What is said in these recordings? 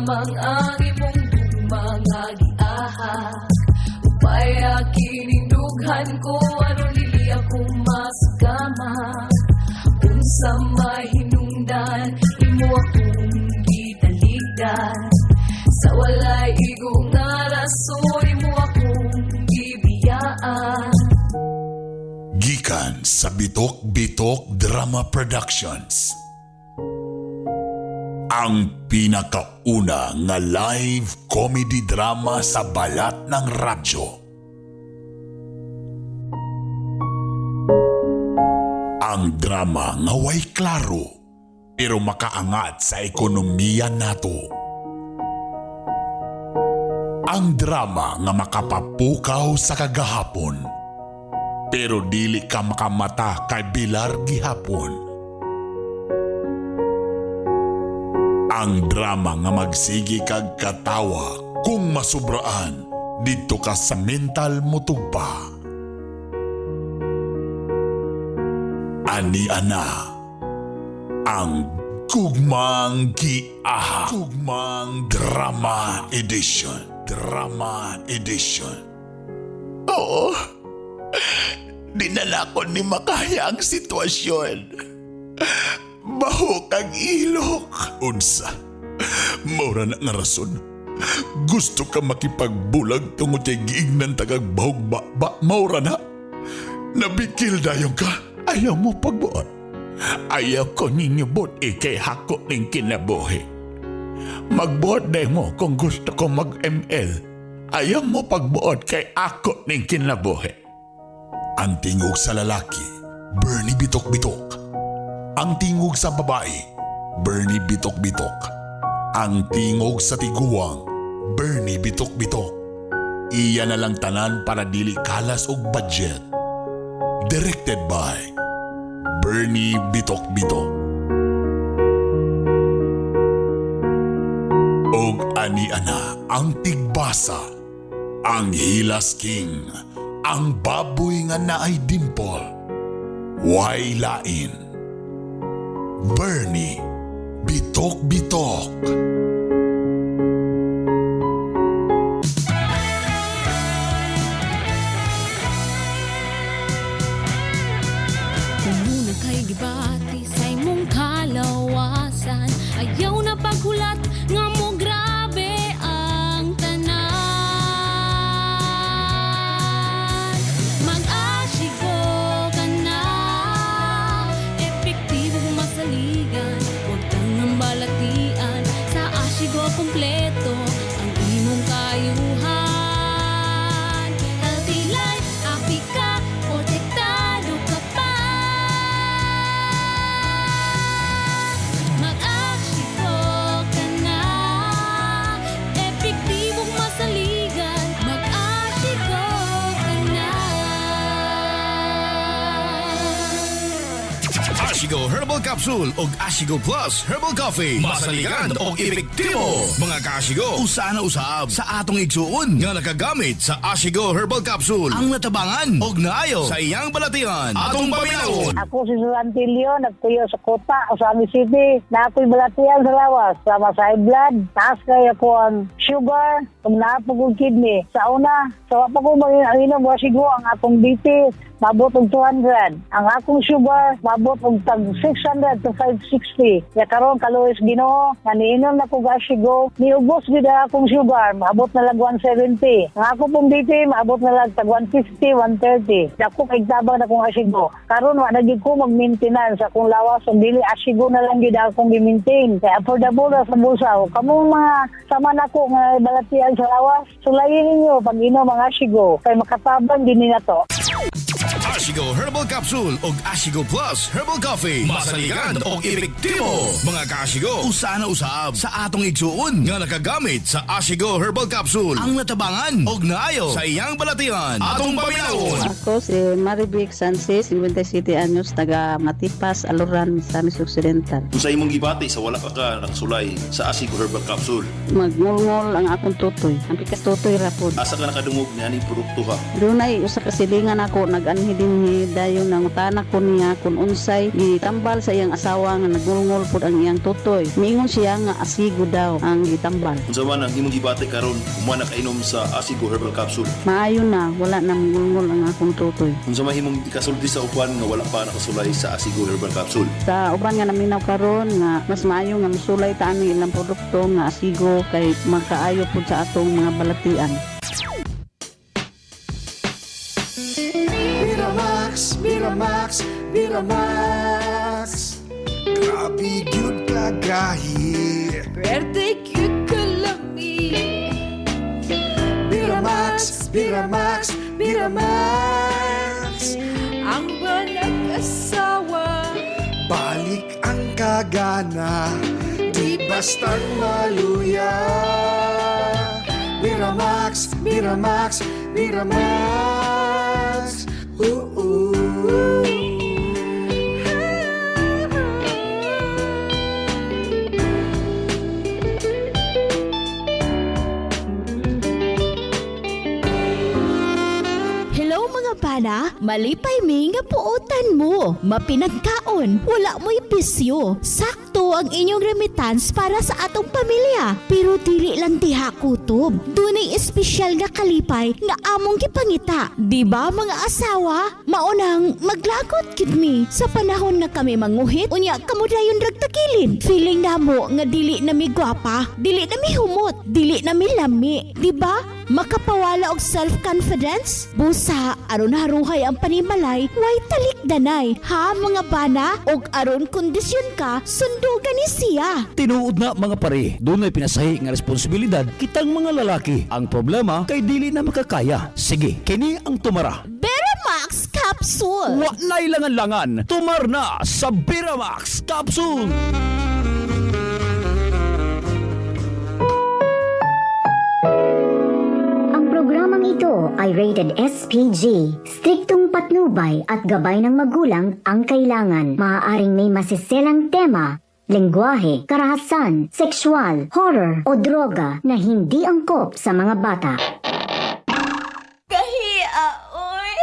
lamang ang imong gugma nga giahak. Upaya kining dughan ko aron dili ako masugama. Unsa may hinungdan imo akong gitaligdan. Sa walay igo nga rason imo akong gibiyaan. Gikan sa Bitok Bitok Drama Productions. Ang pinakauna nga live comedy drama sa balat ng radyo. Ang drama nga way klaro pero makaangat sa ekonomiya nato. Ang drama nga makapapukaw sa kagahapon pero dili ka makamata kay Bilar gihapon. Ang drama nga magsigi kag katawa kung masubraan didto ka sa mental mutugpa. Ani ana ang Gugmang Giaha, Gugmang Drama Edition. Drama Edition. Oo. Dinala ko ni makaya ang sitwasyon. Bahok ang ilok. Unsa? Maura na nga rason. Gusto ka makipagbulag tungod kay giignan tagag bahog ba, ba maura na. Nabikil dayon ka. Ayaw mo pagbuot. Ayaw ko ninyo buot ikay hako ning kinabuhi. Magbuot day mo kung gusto ko mag-ML. Ayaw mo pagbuot kay ako ning kinabuhi. Ang tingog sa lalaki, Bernie Bitok Bitok. Ang tingog sa babae, Bernie Bitok Bitok. Ang tingog sa tiguang, Bernie Bitok Bitok. Iya na lang tanan para dili kalas og budget. Directed by Bernie Bitok Bitok. Og ani ana ang tigbasa, ang Hilas King, ang baboy nga naay dimple, way lain. Bernie Bitok Bitok. Muna kay gibati sa imong kalawasan. Ayaw na paghulat nga mo grabe ang tanan. Mag-asigo ka na, epektibo masaligan. Huwag kang nang balatian, sa asigo kompleto ang imong kayuhan. Healthy life, happy ka, protektado ka pa. Mag-asigo ka na, epektibong masaligan. Mag-asigo ka na. Ashigo Herbal Capsule og Ashigo Plus Herbal Coffee. Masaligan og epektibo. Mga kaashigo, usa na usab sa atong igsuon nga nakagamit sa Ashigo Herbal Capsule ang natabangan og naayo sa iyang balatian. Atong paminawon. Ako si Susantilio, nagtuyo sa Kota, Osami City. Na ako'y balatian sa lawas, sama sa high blood, taas kay ako ang sugar, kung naapog kong kidney. Sa una, sa wa pa ko mag-inom, wasigo ang akong BP, mabot og 200. Ang akong sugar, mabot og tag 600 to 560. Ya karon kaluoy sa Ginoo, nga niinom na ko asigo, niubos gid ang akong sugar, maabot na lag 170. Ang ako pong BP, maabot na lag tag 150, 130. Dako kay tabang na kong asigo. Karon wa na gyud ko mag-maintenance sa akong lawas, ug dili asigo na lang gyud akong gi-maintain. Kay affordable ra sa bulsa. Kamong mga sama nako nga balatian sa lawas, sulayin ninyo pag inom ang asigo kay makatabang din ni nato. Ashigo Herbal Capsule og Ashigo Plus Herbal Coffee. Masaligan og epektibo. Mga kaashigo, usa na usab sa atong igsuon nga nakagamit sa Ashigo Herbal Capsule ang natabangan og naayo sa iyang balatian. Atong paminawon. Ako si Marivic Sanchez, 57 anyos, taga Matipas, Aluran, Misamis Occidental. Kung sa imong gibati sa wala pa ka nakasulay sa Asigo Herbal Capsule, Magngulngol ang akong tutoy. Ang pikas tutoy rapod. Asa ka nakadungog niya ni produkto ha? Dunay usa ka silingan ako nag-anhi. dinhi, dayon nangutana ko niya kung unsay gitambal sa iyang asawa nga nagngulngol pud ang iyang tutoy. Miingon siya nga asigo daw ang gitambal. Unsa man ang imong gibati karon human nakainom sa Asigo Herbal Capsule? Maayo na, wala na mangulngol ang akong tutoy. Unsa man imong ikasulti sa uban nga wala pa nakasulay sa Asigo Herbal Capsule? Sa uban nga naminaw karon nga mas maayo nga mosulay ta ani ilang produkto nga asigo kay makaayo pud sa atong mga balatian. Miramax, Miramax, Miramax. Grabe gyud kagahi. Pwerte gyud kalami. Miramax, Miramax, Miramax. Ang banag-asawa. Balik ang kagana, di basta't maluya. Miramax, Miramax, Miramax. Oo. Hello mga bana, malipay mi nga puotan mo. Mapinagkaon, wala mo'y bisyo. Sakto ang inyong remittance para sa atong pamilya. Pero dili lang diha kutob. Dunay espesyal nga kalipay nga among gipangita. Di ba mga asawa? Maunang maglagot gid mi sa panahon nga kami manguhit unya kamo dayon ragtakilid. Feeling namo nga dili na mi gwapa, dili na mi humot, dili na mi lami. Di ba? Makapawala og self-confidence? Busa, aron haruhay ang panimalay, way talikdanay. Ha mga bana? Og aron kondisyon ka, sundugan ni siya. Tinuod na mga pare, dunay pinasahi nga responsibilidad kitang mga lalaki. Ang problema kay dili na makakaya. Sige, kini ang tumara. Beramax Capsule! Wa na'y langan-langan, tumar na sa Beramax Capsule. Ang programang ito ay rated SPG. Striktong patnubay at gabay ng magulang ang kailangan. Maaaring may masiselang tema, lengguwahe, karahasan, sexual, horror o droga na hindi angkop sa mga bata. Kahia, oy!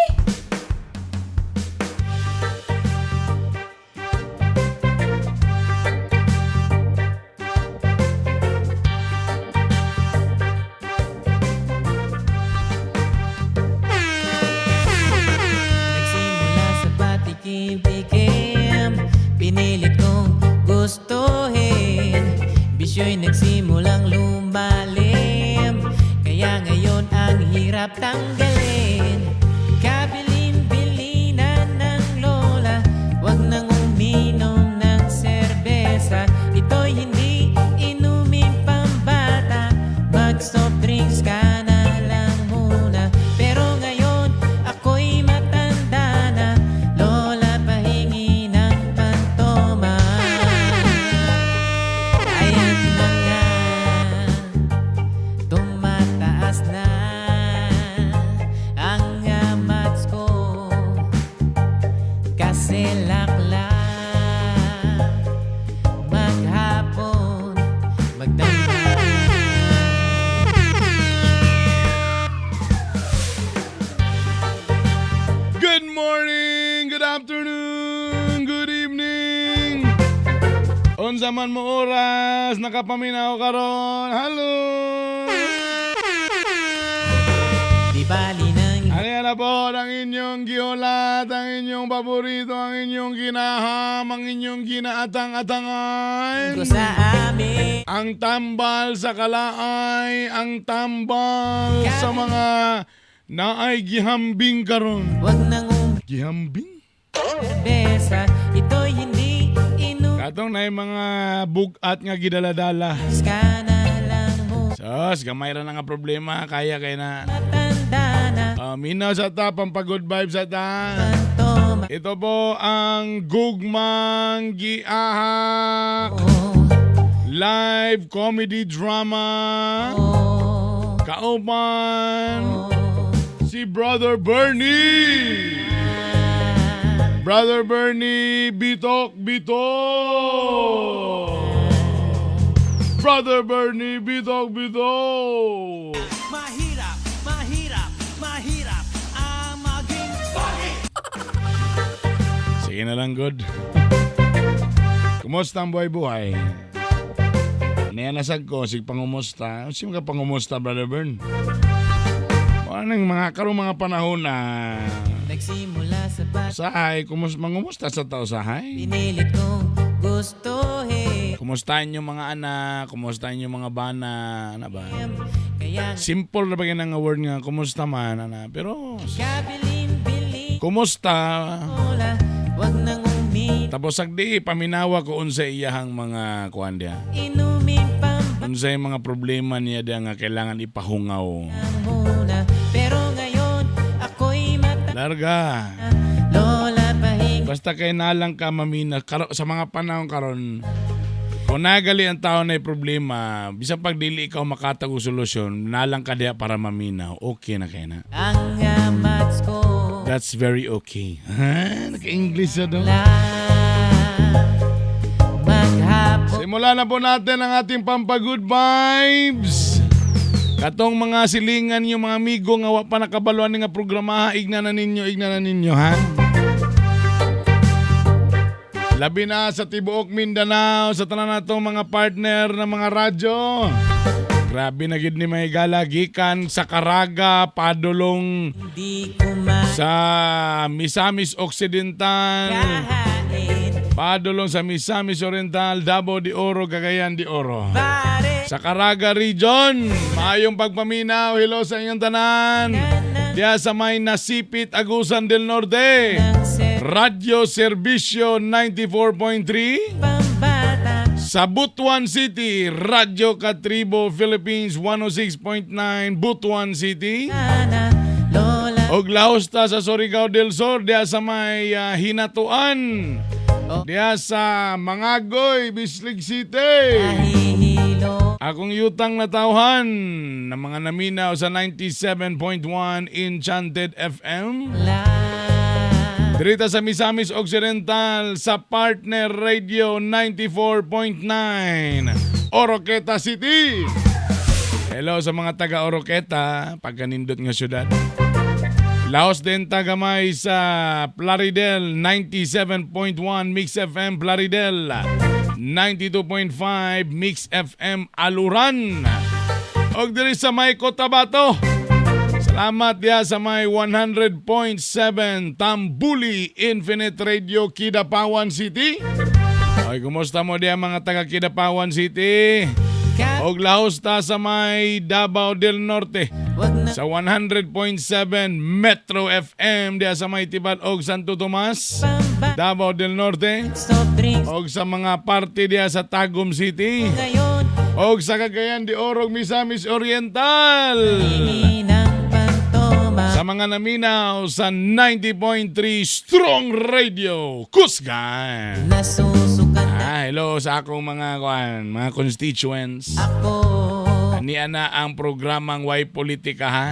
Nagsimula sa patikim-tikim, pinilit kong gustuhin. Bisyo'y nagsimulang lumalim, kaya ngayon ang hirap tanggalin. Kabilin-bilinan ng lola, wag nang uminom ng serbesa. Ito'y hindi inumin pambata, mag-soft drinks ka na lang muna. Pero ngayon ako'y matanda na, lola, pahingi ng pantoma. Ayan na nga, tumataas na ang amats ko. Kasi lakla maghapon magdamag. Good morning, good afternoon, good evening. Unsa man mo oras, nakapaminaw karon. Hello. Di bali ng Ayan na po ang inyong giulat, ang inyong paborito, ang inyong ginaham, ang inyong ginaatang-atangan. ko sa amin. Ang tambal sa kalaay, ang tambal sa mga naay gihambing karon. Wag nang Gihambing? umbesa, ito'y hindi inumin Katong na mga bugat nga gidaladala. ka na lang muna. Sus, gamay ra na nga problema, kaya kay na. Matanda na. Minaw sa ta, pampagod vibes sa ta. Pantoma. Ito po ang Gugmang Giahak Live Comedy Drama. Kauban si Brother Bernie. Brother Bernie, bitok, bitok. Brother Bernie, bitok, bitok. Mahirap, mahirap, mahirap ang maging pagi. Sige na lang, good. Kumusta ang buhay-buhay? Niya nasag ko, sig pangumusta. Sino ka pangumusta, Brother Bern? Ano yung mga karong mga panahon na Nagsimula sa bat sahay, mangumusta sa tao sahay? Pinilit kong gustuhin. Kumustahin yung mga anak, kumustahin yung mga bana, ano ba? Kaya Simple na ba yun ang word nga, kumusta man, ana. Pero, kabilin-bilin kumusta? Lola, wag nang umi Tapos sagdi, paminawa ko unsa iyahang mga kuan diya. Inumin pa Unsay mga problema niya diya nga kailangan ipahungaw. muna. Pero ngayon ako'y mata. Larga. Lola, pahing Basta kay nalang ka mamina sa mga panahon karon. Kung nagali ang tao na problema, bisan pag dili ikaw makatag og solusyon, nalang ka diha para maminaw. Okay na kay na. ang amats ko. That's very okay. Ha? Naka-English na daw. Maghapon. Simulan na po natin ang ating Pampa-Good Vibes. Katong mga silingan yung mga amigo nga wa pa nakabaluan ni nga programa, ha, igna na ninyo, igna na ninyo, ha? Labi na sa tibuok Mindanao, sa tanan natong mga partner na mga radyo. Grabe na gid ni may gala gikan sa Caraga, padulong Hindi ko sa Misamis Occidental. makain. Padulong sa Misamis Oriental, Davao de Oro, Cagayan de Oro. Pare Sa Caraga Region, maayong pagpaminaw. Hello sa inyong tanan. Diya sa may Nasipit, Agusan del Norte. Radyo Serbisyo 94.3. Pambata. Sa Butuan City, Radyo Katribo Philippines 106.9 Butuan City. Ana, Lola. Og laos ta sa Surigao del Sur, diya sa may Hinatuan. Diya sa Mangagoy, Bislig City. Nahihilo. Akong yutang natawhan ng mga naminaw sa 97.1 Enchanted FM. Dirita sa Misamis Occidental sa Partner Radio 94.9 Oroqueta City. Hello sa mga taga Oroqueta, pagkanindot nga syudad. Laos din tagamay sa Plaridel 97.1 Mix FM Plaridel, 92.5 Mix FM Aluran. Og diri sa may Cotabato. Salamat diya sa may 100.7 Tambuli Infinite Radio Kidapawan City. Ay, kumusta mo diya mga taga Kidapawan City? Og laos ta sa may Davao del Norte. Sa 100.7 Metro FM diya sa may Tibalog Santo Tomas, Davao del Norte. Og sa mga parte diya sa Tagum City. Ngayon Og sa Cagayan de Oro, Misamis Oriental. Ninang Pantoma. Sa mga naminaw sa 90.3 Strong Radio, Kusgan. Nasusukan Ah, hello sa akong mga kuan, mga constituents. ako. Ania na ang programang Way Politika ha.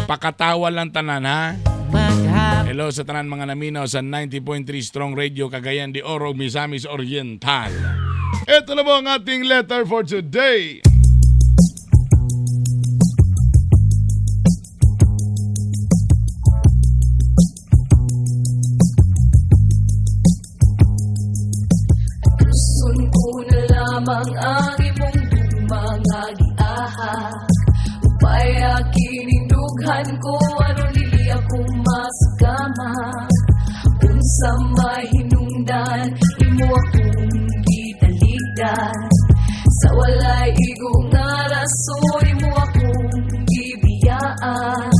Pakatawa lang tanan ha. Maghapon. Hello sa tanan mga naminaw sa 90.3 Strong Radio Cagayan de Oro, Misamis Oriental. Ito na po ang ating letter for today. Gusto ko na lamang ang imong gugma nga giahak. Upay kininughan ko aron dili ako masugama. Unsa may hinungdan imo akong gitaligdan. Sa walay igo nga rason imo akong gibiyaan.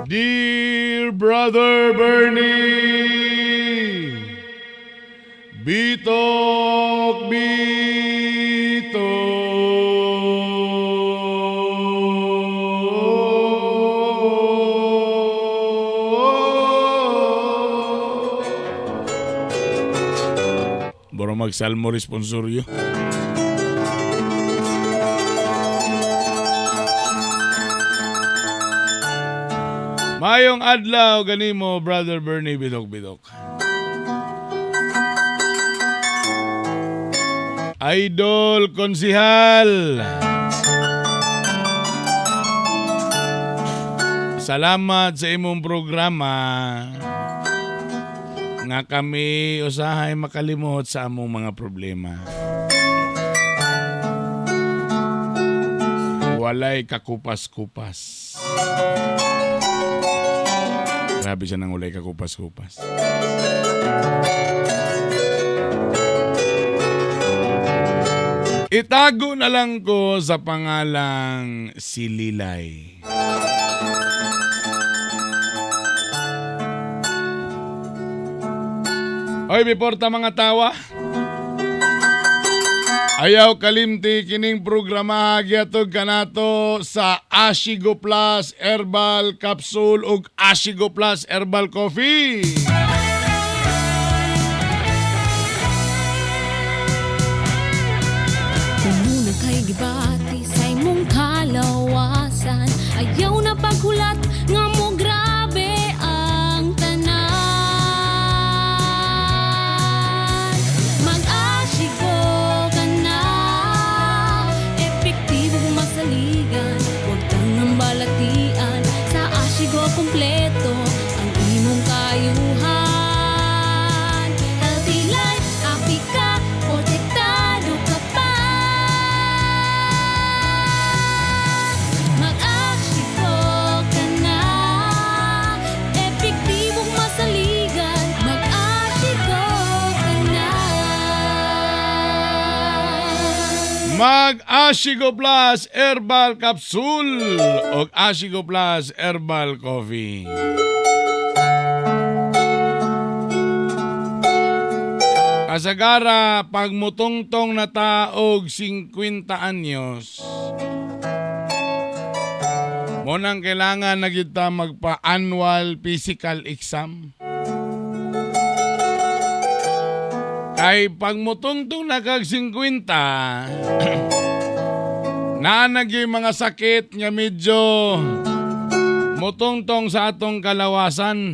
Dear Brother Bernie, Bitok Bitok. Boro magsalmo responsoryo. Mayong adlaw ganimo, Brother Bernie Bidok Bidok. Idol Konsihal. Salamat sa imong programa nga kami usahay makalimot sa among mga problema. Walay kakupas-kupas. Grabe siya nang walay kakupas-kupas. Itago na lang ko sa pangalang si Lilay. Oy, before ta mga tawa. Ayaw kalimti kining programa giatog kanato sa Ashigo Plus Herbal Capsule ug Ashigo Plus Herbal Coffee. Muna kay gibati sa imong kalawasan. Ayaw na paghulat nga mo grabe ang tanan. Mag-asigo ka na, epektibo masaligan. Huwag kang ang balatian, sa Ashigo kompleto ang imong kayuhan. Healthy life, happy ka, protektado ka pa. Mag-asigo ka na, epektibong masaligan. Mag-asigo ka na. Mag Ashigo Plus Herbal Capsule o Ashigo Plus Herbal Coffee. Kasagara, pag mutungtong na taog 50 anyos, mo nang kailangan na kita magpa-annual physical exam. Kay pag mutungtong na kag 50, naanag yung mga sakit nga medyo mutungtong sa atong kalawasan.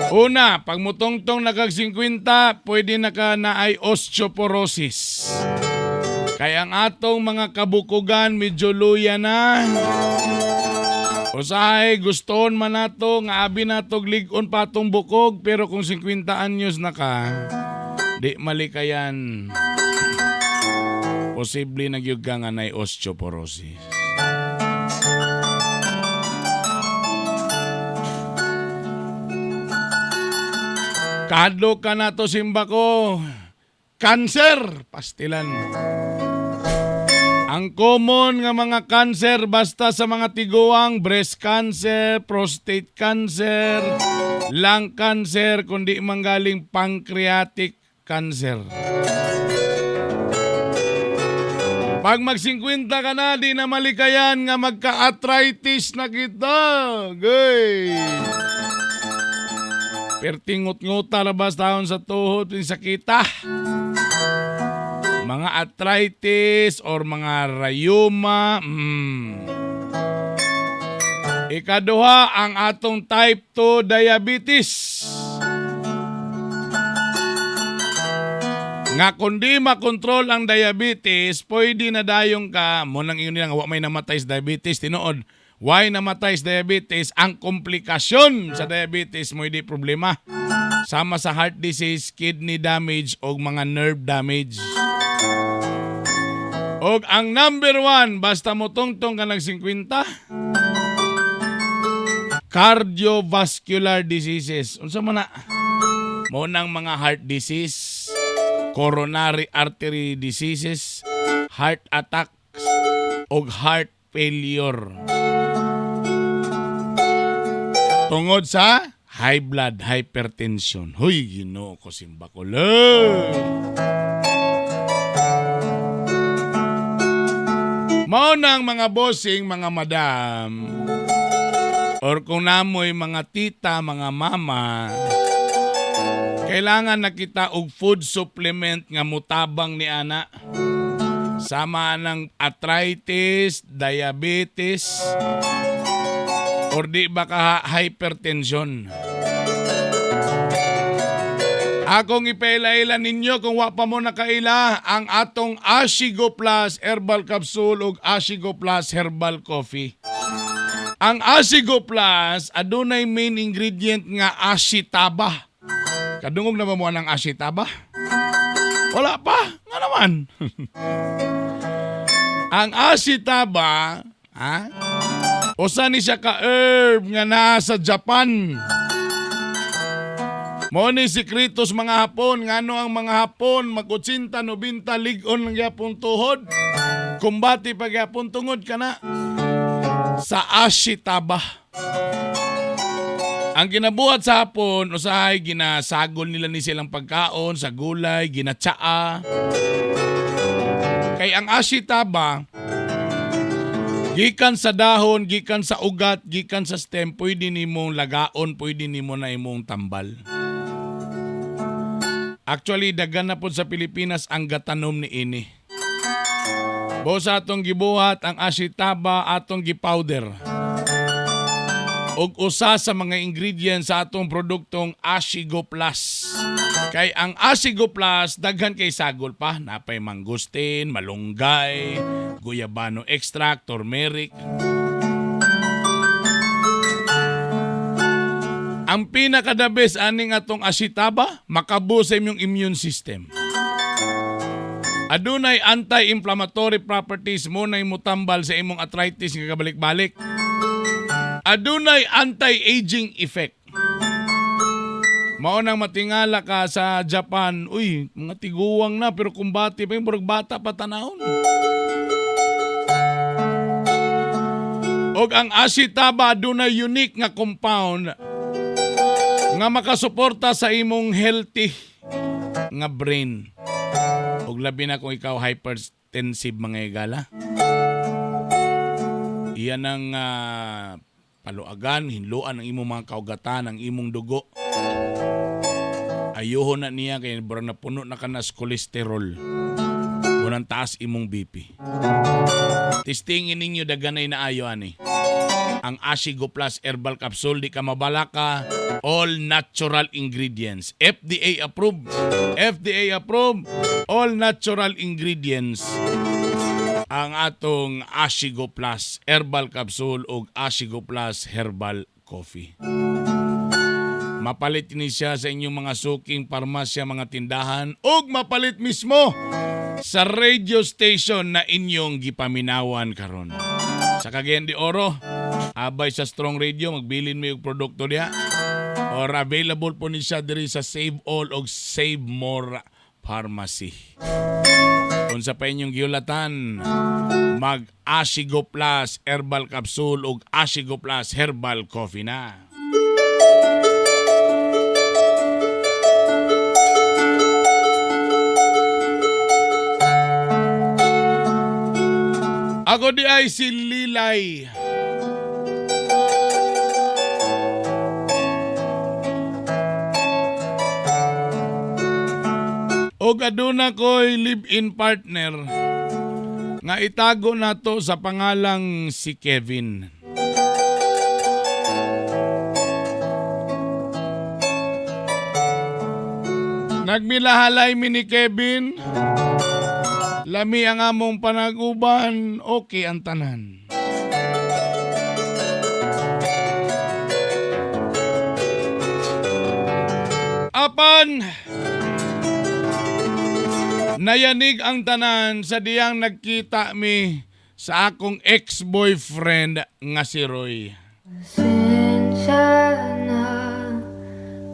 Una, pag mutungtong na kag 50, pwede na ka na ay osteoporosis. Kaya ang atong mga kabukugan medyo luya na. Usahay, guston man nato nga abi nato lig-on pa atong bukog, pero kung 50 anyos na ka, di malikayan. Posible na gyud ka nga nay osteoporosis. Kadlo ka na to simba ko. Cancer, pastilan. Ang common nga mga cancer basta sa mga tiguang, breast cancer, prostate cancer, lung cancer, kundi manggaling pancreatic cancer. Pag mag-50 ka na, di na malikayan nga magka-arthritis na kita. Gay! Pertingut-nguta labas taon sa tuhod, sakita. Mga arthritis or mga rayuma. Ikaduha, ang atong type 2 diabetes. Nga kundi makontrol ang diabetes, pwede na dayong ka, mo nang ingon nila nga wa may namatay sa diabetes, tinuod. Why namatay sa diabetes? Ang komplikasyon sa diabetes mo hindi problema. Sama sa heart disease, kidney damage, o mga nerve damage. Og ang number 1, basta mo tungtong ka nag 50, cardiovascular diseases. Unsa man na? Mo nang mga heart disease, coronary artery diseases, heart attacks, og heart failure. Tungod sa high blood, hypertension. Huy, Ginoo ko simba ko. Mao nang mga bossing, mga madam, or kung namoy mga tita, mga mama, kailangan na kita og food supplement nga mutabang ni ana. Sama ng arthritis, diabetes, or di ba ka hypertension. Akong ipaila-ila ninyo kung wa pa mo nakaila ang atong Ashigo Plus Herbal Capsule ug Ashigo Plus Herbal Coffee. Ang Ashigo Plus adunay main ingredient nga ashitaba. Kadungog na ba mo ang ashitaba? Wala pa. Nga naman. Ang ashitaba, ha? Usa ni siya ka herb nga naa sa Japan. Mo ni sikreto sa mga Hapon, ngano ang mga Hapon mag-80, 90 lig-on lang gyapon tuhod. Kumbati pa gyapon tungod kana sa ashitaba. Ang ginabuhat sa Hapon, usahay ginasagol nila ni silang pagkaon sa gulay, ginatsaa. Kay ang ashitaba, gikan sa dahon, gikan sa ugat, gikan sa stem, pwede nimong lagaon, pwede nimo na imong tambal. Actually, daghan na po sa Pilipinas ang gatanom ni ini. Busa atong gibuhat ang ashitaba atong gipowder. Og usa sa mga ingredients sa atong produktong Ashigo Plus. Kay ang Ashigo Plus daghan kay sagol pa, napay mangustin, malunggay, guyabano extract, turmeric. Ang pinaka the best aning atong ashitaba, makabu sa imong immune system. Adunay anti-inflammatory properties mo na mutambal sa imong arthritis nga kabalik-balik. Adunay anti-aging effect. Mao nang matingala ka sa Japan, uy, mga tiguwang na pero kumbati pa yung murag bata pa tanawon. Og ang ashitaba adunay unique nga compound nga makasuporta sa imong healthy nga brain. Og labi na kung ikaw hypertensive mga higala. Iyan ang paluagan, hinluan ang imong mga kaugatan, ang imong dugo. Ayuhon na niya kay burang napuno na ka na sa kolesterol. Munang taas imong BP. Testingin ninyo daganay na ayo ani. Ang Ashigo Plus Herbal Capsule, di ka mabalaka, all natural ingredients. FDA approved. FDA approved. All natural ingredients. Ang atong Ashigo Plus Herbal Capsule o Ashigo Plus Herbal Coffee. Mapalit ni siya sa inyong mga suking parmasya, mga tindahan, ug mapalit mismo sa radio station na inyong gipaminawan karon. Sa Cagayan de Oro, abay sa Strong Radio, magbilin mo yung produkto niya. Or available po ni siya diri sa Save All o Save More Pharmacy. Kung sa pa inyong giulatan, mag Ashigo Plus Herbal Capsule o Ashigo Plus Herbal Coffee na. Ako di ay si Lilay. Og aduna ko'y live-in partner nga itago nato sa pangalang si Kevin. Nagmilahalay mi ni Kevin. Lami ang among panag-uban, okay ang tanan. Apan, nayanig ang tanan sa diyang nagkita mi sa akong ex-boyfriend nga si Roy. Pasensya na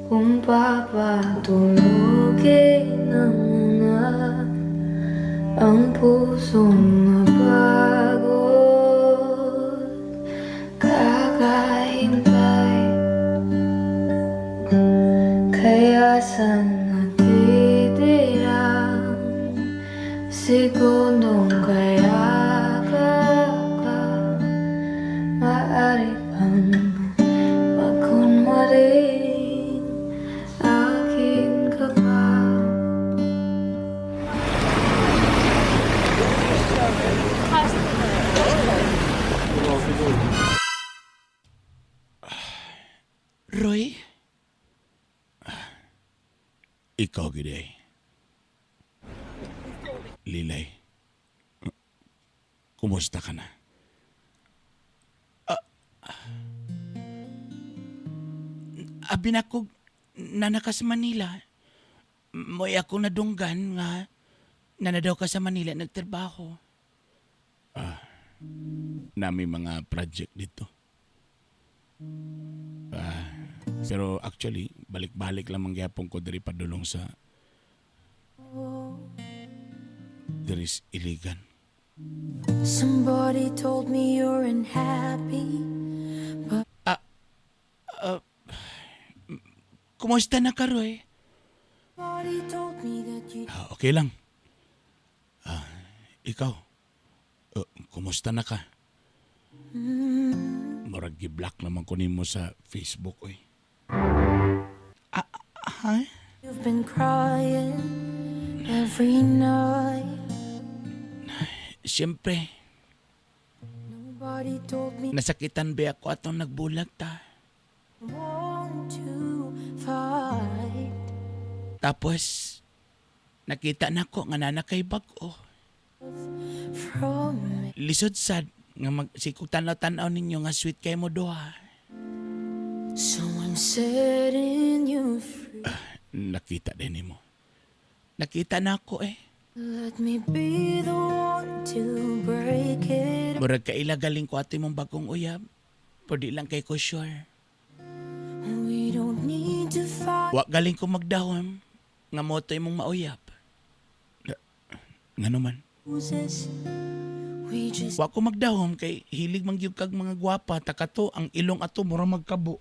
kung papatulugin na muna ang pusong napagod kakahintay. Kaya sa natitirang segundong kayakap ka, maaari pang magkunwaring akin ka pa. Ikaw gid ay. Lilay. Kumusta ka na? Abi na ko nana ka sa Manila. Mo'y ako nadunggan nga nana daw ka sa Manila nagtrabaho. Nami mga project dito. Pero actually, balik-balik lang mangyapon ko diri padulong sa diri sa Iligan. Somebody told me you're unhappy, but Kumusta na ka, Roy? somebody told me that you Okay lang. Ikaw, kumusta na ka? Murag gi-block naman ko nimo sa Facebook, oy. Ha? You've been crying every night. Siyempre, Nobody told me nasakitan ba ako atong nagbulag ta? Want to fight. Tapos, nakita na ko nga nana kay bag-o. From me. Lisod sad nga mag sikog tanaw-tanaw ninyo nga sweet kay mo duha. So I'm setting you free. Nakita din nimo. Nakita na ako eh. Let me be the one to break it. Murag kaila galing ko ato imong bagong uyab. Pero di lang kay ko sure. We don't need to fight. Wa galing ko magdahom nga mo to imong mauyab. Ngano man? Roses. We just Wa ko magdahom kay hilig man gyud kag mga gwapa ta kato ang ilong ato mura magkabo.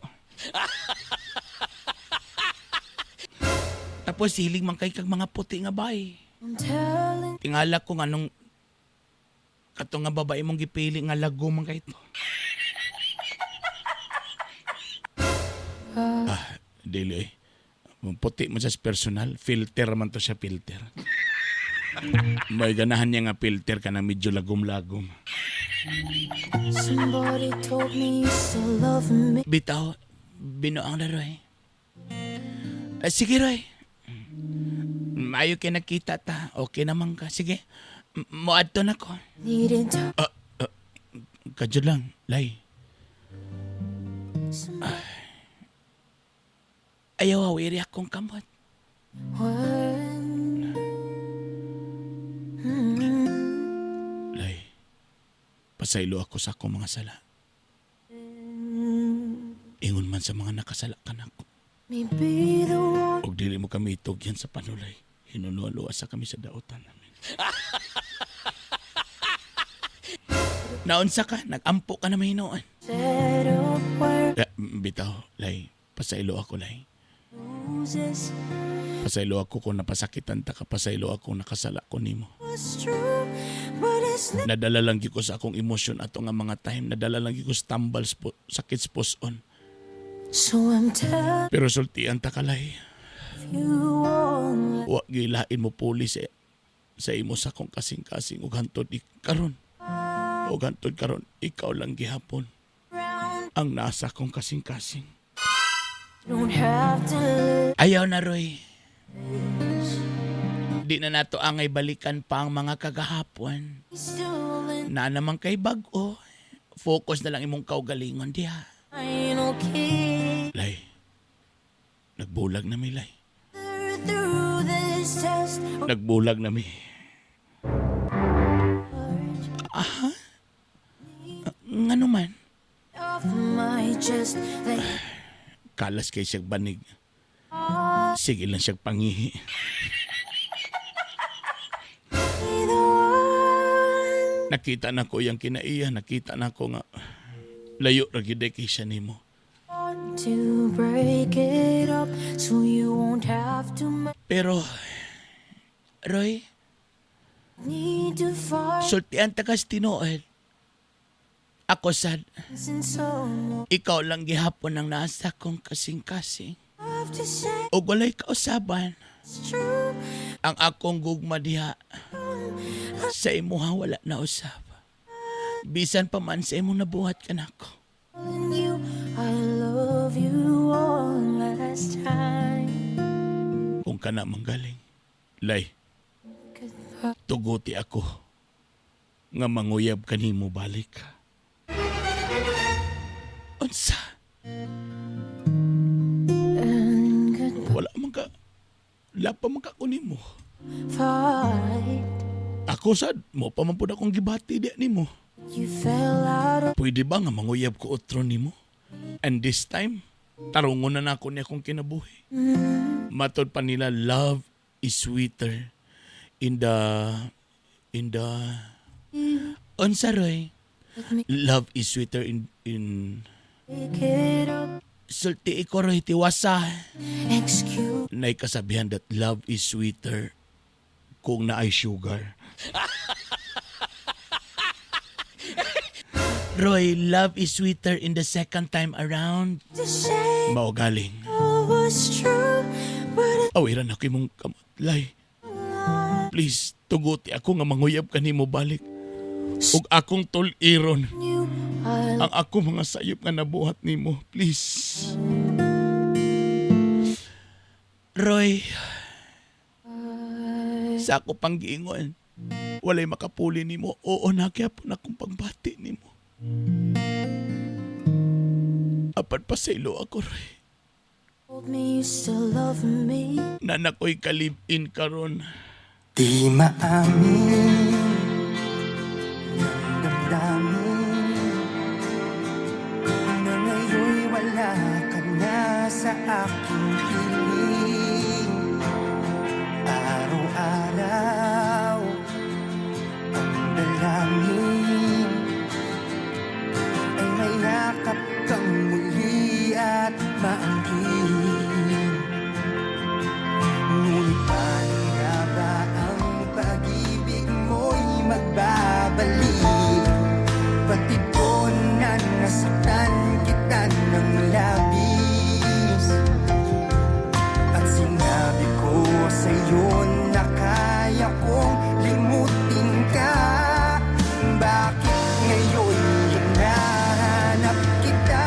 Tapos hilig man kay kag mga puti nga bay. I'm telling Tingala ko nganong kato nga babae mong gipili nga lago man kay to. Dili eh. Puti mo siya sa personal, filter man to siya, filter. May ganahan niya nga filter ka na medyo lagom-lagom. Somebody told me you still love me. Bitaw, binuang na, Roy. Sige, Roy. Maayo kay nakita ta. Okay naman ka. Sige. Moadto na ko. Needed to Kadyo lang, Lay. Ayaw, awiri akong kamot. When Lay, pasaylo ako sa akong mga sala. Ingon man sa mga nakasala ka nako. Me be the one. Og dili mo kami itugyan sa panulay. Hinuluwa sa kami sa dautan namin. Naunsa ka, nag-ampo ka na mahinoon. Set up where Bitaw, Lay, pasaylo ako, Lay. roses Pasaylo ako kung napasakitan ta ka, pasaylo ako nakasala ko nimo. Was true, but it's not. Nadala lang gyud ko sa akong emosyon ato nga mga time, nadala lang gyud ko sa tambal sakit sa puson. So I'm telling Pero sultian ta ka, Lay. you all. Wa gilain mo puli sa imo sa akong kasing-kasing ug hantod karon. Ug hantod karon ikaw lang gihapon ang nasa akong kasing-kasing. Don't have to live. Ayaw na, Roy. Di na nato angay balikan pa ang mga kagahapon. Still in Na naman kay bag-o. Focus na lang imong kaugalingon diha. Final key. Lay. Nagbulag na mi, Lay. Through this test. Nagbulag na mi. Aha. Ngano man? Off my chest that Kalas kay siyang banig. Sige lang siyang pangihi. Be the one. Nakita na ko yung kinaiya. Nakita na ko nga layo ra gyud kay siya nimo. To break it up so you won't have to Pero, Roy, need to fight sultian ta kas tinuod. Ako sad, since someone ikaw lang gihapon ang nasa kong kasing-kasing. Have to say O walay kausaban. it's true. Ang akong gugma diha sa imuha wala na usab. Bisan pa man sa imong nabuhat kanako. Telling you I love you one last time. Kung kana manggaling. Lay, tuguti ako nga manguyab kanimo balik. Unsa? And goodbye. Wala man ka, lapa man ka ko nimo. Fight. Ako sad, mo pa man pud akong gibati di nimo. You fell out of Pwede ba nga manguyab ko otro nimo? And this time, tarungon na nako niya akong kinabuhi. Matod pa nila, love is sweeter in the unsa, Roy? Love is sweeter in Pick it up. Sulti ko, Roy, tiwasa. Excuse Nay kasabihan that love is sweeter kung naay sugar. Roy, love is sweeter in the second time around. to say Mao galing. it was true, but Awiran ako imong kamot, Lay. Please, tuguti ako nga manguyab kanimo balik. Ug akong tuliron you I ang ako mga sayop nga nabuhat nimo. Please. Roy, sa ako pang giingon, walay makapuli nimo. Oo na, kaya po na akong pagbati nimo. Apan pasaylo ako, Roy. told me you still love me. Naa ko'y ka-live-in karon. Di maamin ng damdamin na ngayon'y wala ka na sa aking piling. Araw-araw ang dalangin ay mayakap kang muli at maangkin. Ngunit paano nga ba ang pag-ibig mo'y magbabalik? Pati ko na nasaktan kita ng labis. At sinabi ko sa'yo na kaya kong limutin ka. Bakit ngayon hinahanap kita?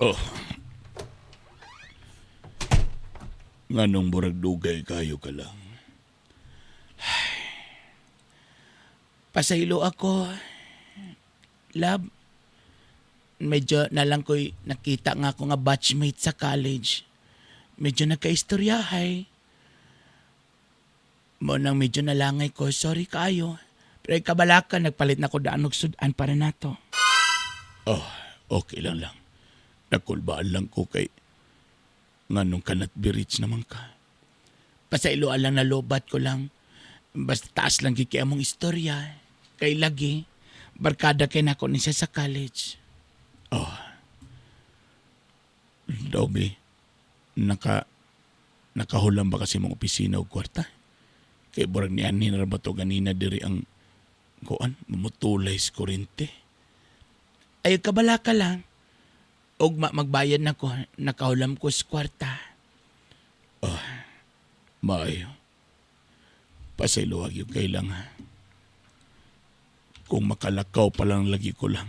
Oh. Nganong murag dugay kayo ka lang? Pasaylo ako. Love, medyo nalang ko'y nakita nga ako nga batchmate sa college. Medyo nagkaistoryahay. Mo nang medyo nalangay ko, sorry kayo. Pero kabalakan, nagpalit na ko daan og sudan para nato. Oh, okay lang lang. Nakulbaan lang ko kay nganong cannot be rich naman ka. Pasayloan lang na lobat ko lang. Basta taas lang kiki among istorya. Kay lagi, barkada kay nako ni siya sa college. Oh. Dobby, nakahulam ba kasi mong opisina o kwarta? Kay burag ni ani na ba to ganina diri ang kuan, mamutulay sa kurente. Ay, kabala ka lang. Ugma magbayad na ko, nakahulam ko sa kwarta. Oh, maayo. Pasayloag yung kailang. Kung makalakaw pa lang lagi ko lang.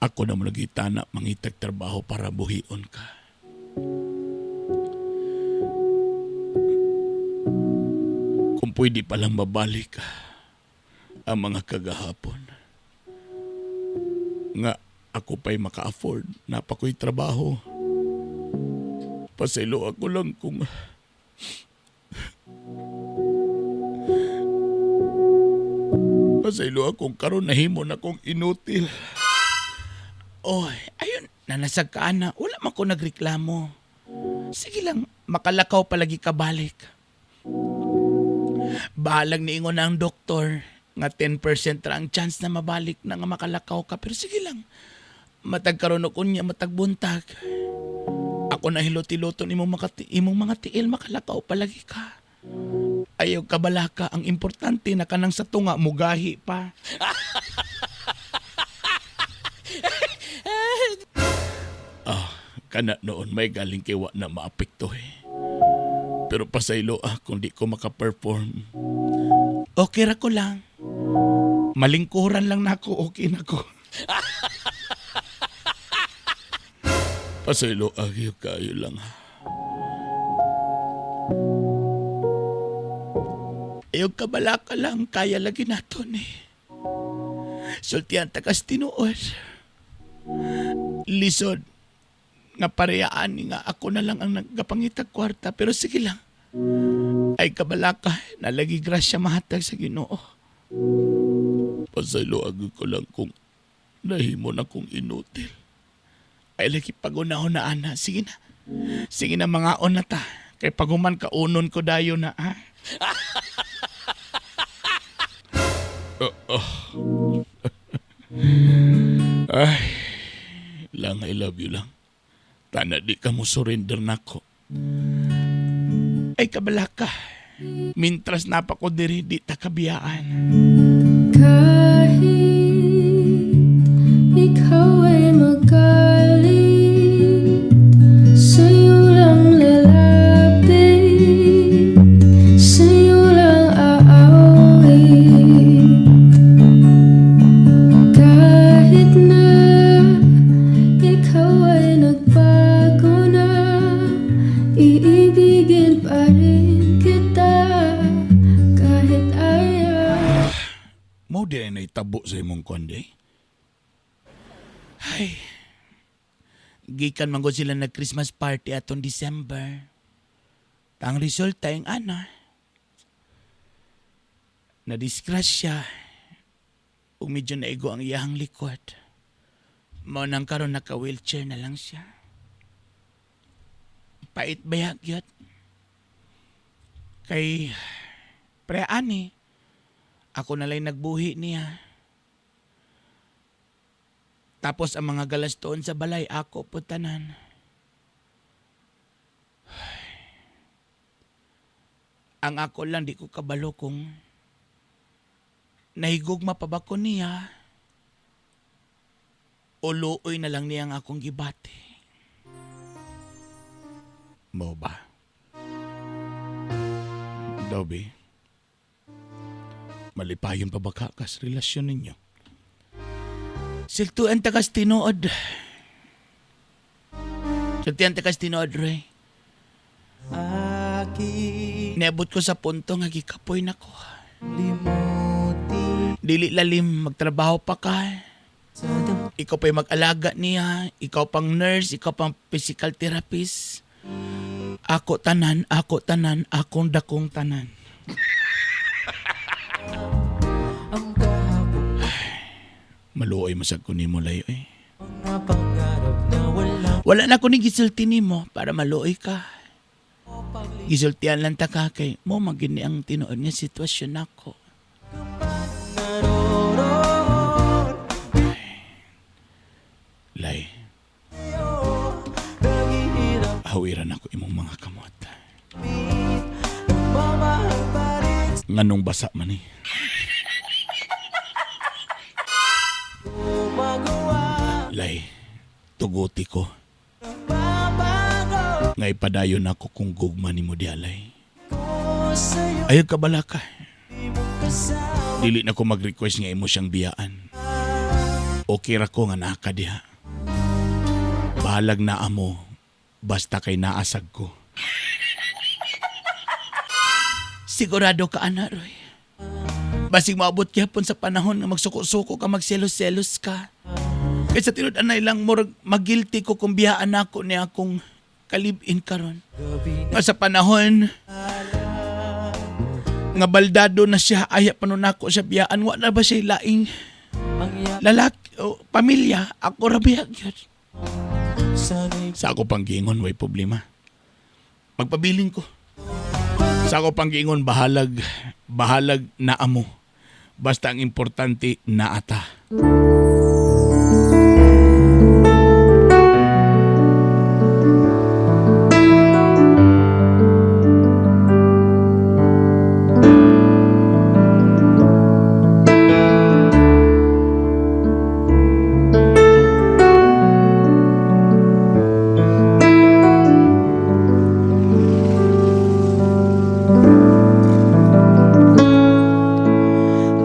Ako na mo lagi tana mangitag trabaho para buhion ka. Kung pwede palang mabalik ang mga kagahapon. Nga ako pa'y maka-afford, napako'y trabaho. Pasaylo ako lang kung pasaylo akong karon nahimo na kong inutil. Oy, ayun, nanasag ka na. Wala man ko nagreklamo. Sige lang, makalakaw palagi kabalik. Bahalag niingon na ang doktor nga 10% ra ang chance na mabalik na nga makalakaw ka. Pero sige lang, matag karon og unya, matag buntag. Ako na hilot-hiloton imong mga tiil, makalakaw palagi ka. Ayaw kabalaka, ang importante na kanang sa tunga mugahi pa. Ah, kana noon may galing kay wa na maapekto eh. Pero pasaylo ah kung di ko maka-perform. Okay ra ko lang. Malingkuran lang nako, okay na ko. Pasaylo agyo kayo lang. Ayaw kabalaka lang, kaya lagi nato ni. Sultian takas tinuod. Lisod nga parehaan nga ako na lang ang nagapangitag kwarta, pero sige lang. Ay kabalaka, nalagi grasya mahatag sa Ginoo. Pasaylo agyo ko lang kung nahimo na kong inutil. Ay lagi pagunahon na ana, sige na. Sige na mga on na ta. Kay paguman kaunon ko dayo na ha. Oh. Ay, lang I love you lang. Tana di ka mo surrender nako. Ay kabalaka. Mintras napa ko diri di ta kabiyaan. Kahit ikaw ay magalit, sa'yo lang lalapit, sa'yo lang aawit. Kahit na ikaw ay nagbago na, iibigin pa rin kita kahit ayaw. Mo di ay naitabo sa imong konde. Ay, gikan man gud sila nag Christmas party atong December. Ang resulta yung ana, na-disgrasya ug medyo naigo ang iyahang likod. Mao nang karon naka-wheelchair na lang siya. Pait ba gyud? Kay pre ani, ako na lang nagbuhi niya. Tapos ang mga galastoon sa balay, ako po tanan. Ang ako lang, di ko kabalo kung nahigugma pa ba ko niya o luoy na lang niya ang akong gibati. Mo ba? Dobby, malipayon pa ba ka kas relasyon ninyo? Siltuan takas tinuod. Siltuan takas tinuod, Roy. Niabot ko sa punto nga gikapoy na ko. Dili lalim, magtrabaho pa ka. Ikaw pa'y mag-alaga niya, ikaw pang nurse, ikaw pang physical therapist. Ako tanan, ako tanan, akong dakong tanan. Maluoy masag ko nimo layo eh. Wala na ko ni gisulti nimo para maluoy ka. Gisultian lang ta ka kay mo magini ang tinuod nga sitwasyon nako. Lay, hawiran ako imong mga kamot. Nganong basa man eh. Lay, tuguti ko. Nga ipadayon ako kung gugma ni mo di alay. Ayaw ka bala ka. Dili na ko mag-request nga imo siyang biyaan. Okay ra ko nga naa ka diha. Bahalag na amo, basta kay naasag ko. Sigurado ka, ana, Roy. Basig maabot gyapon sa panahon nga magsuko-suko ka, magselos-selos ka. Kaysa tinud anay lang murag magilty ko kung biyaan nako ni akong kalibin karon. Nga sa panahon nga baldado na siya, aya pa nun nako siya biyaan, wa na ba siya laing lalaki o pamilya, ako ra biya gyud. Sa ako pang giingon, way problema. Magpabilin ko. Sa ako pang giingon, bahalag, bahalag na amo. Basta ang importante, naata.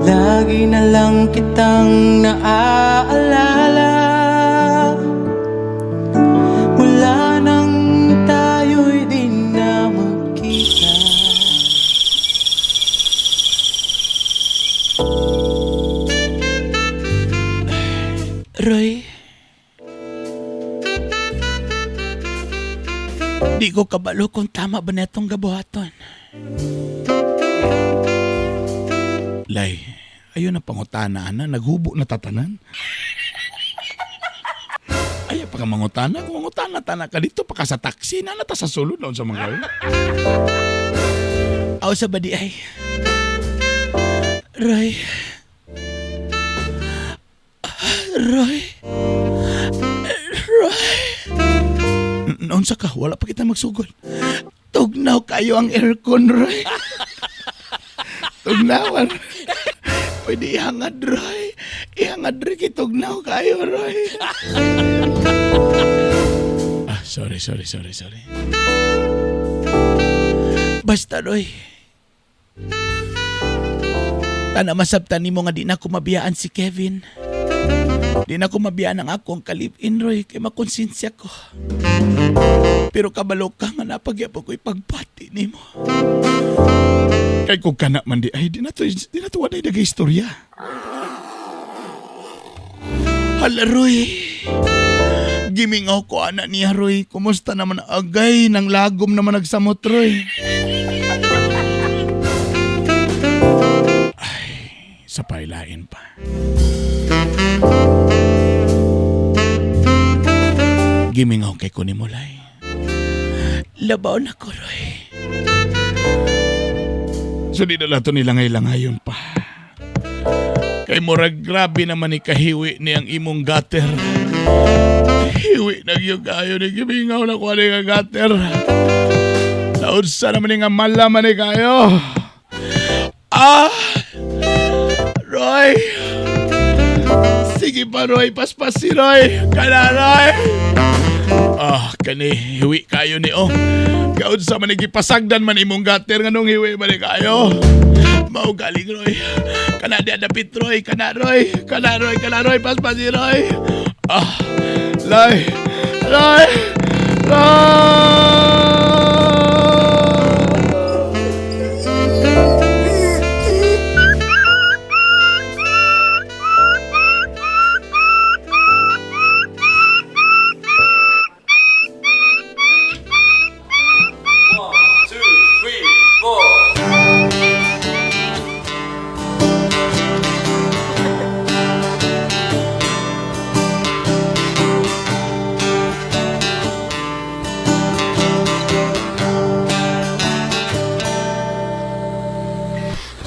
Lagi na lang kitang naaalala. Di ko kabalo kung tama ba na itong gabuhaton. Lay, ayun ang pangutana, ana. Naghubo na tatanan. Ay, pa ka mangutana. Kung mangutana, tana ka dito, pa ka sa taxi, na nata sa sulod noon sa mga gawin. Aw sa badi ay. Roy. Roy. Roy. Noon sa ka, wala pa kita magsugod. Tugnaw kayo ang aircon, Roy. Tugnawan. Pwede ihangad, Roy. Ihangad, Roy. Kay tugnaw kayo, Roy. Ah, sorry, sorry, sorry, sorry. Basta, Roy. Tana masabtan nimo nga di na ko mabiyaan si Kevin. Di na ko mabiyaan ang akong kalipin, Roy, kay makonsensya ko. Pero kabalo ka nga napagyapon ko ipagpati nimo. Kay kung kana man di ay di na to waday dagay istorya. Hala, Roy. Gimingaw ko ana niya, Roy. Kumusta naman agay nang lagom naman nagsamot, Roy. Ay, sa pailain pa. Gimingaw kay ko ni Mulay. Labaw na ko, Roy. So di na lato nila langayon pa. Kay murag grabe naman ni kahiwi ni ang imong gutter. Hiwi na gyud kayo ni gimingaw na ko ani nga gutter. Naunsa naman ni nga malaman ni kayo. Ah! Roy! Sige pa, Roy. Paspas si Roy. Kana, Roy! Ah, kani, hiwi kayo ni, oh. Kaunsa man ni gipasagdan man imong gutter nganong hiwi man ni kayo. Mao galing, Roy. Kana di adapit, Roy. Kana, Roy. Kana, Roy. Kana, Roy. Paspas si Roy. Ah, Roy. Roy. Roy!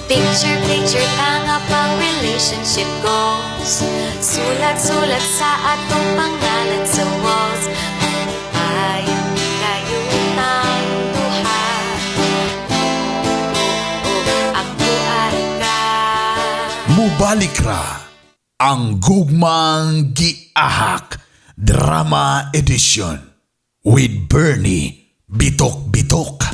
Picture, picture ta nga pang relationship goals. Sulat-sulat sa atong pangalan sa walls. Malipayon kayo tang duha. O ako ay ka. Mubalik ra ang Gugmang Giahak Drama Edition with Bernie Bitok Bitok.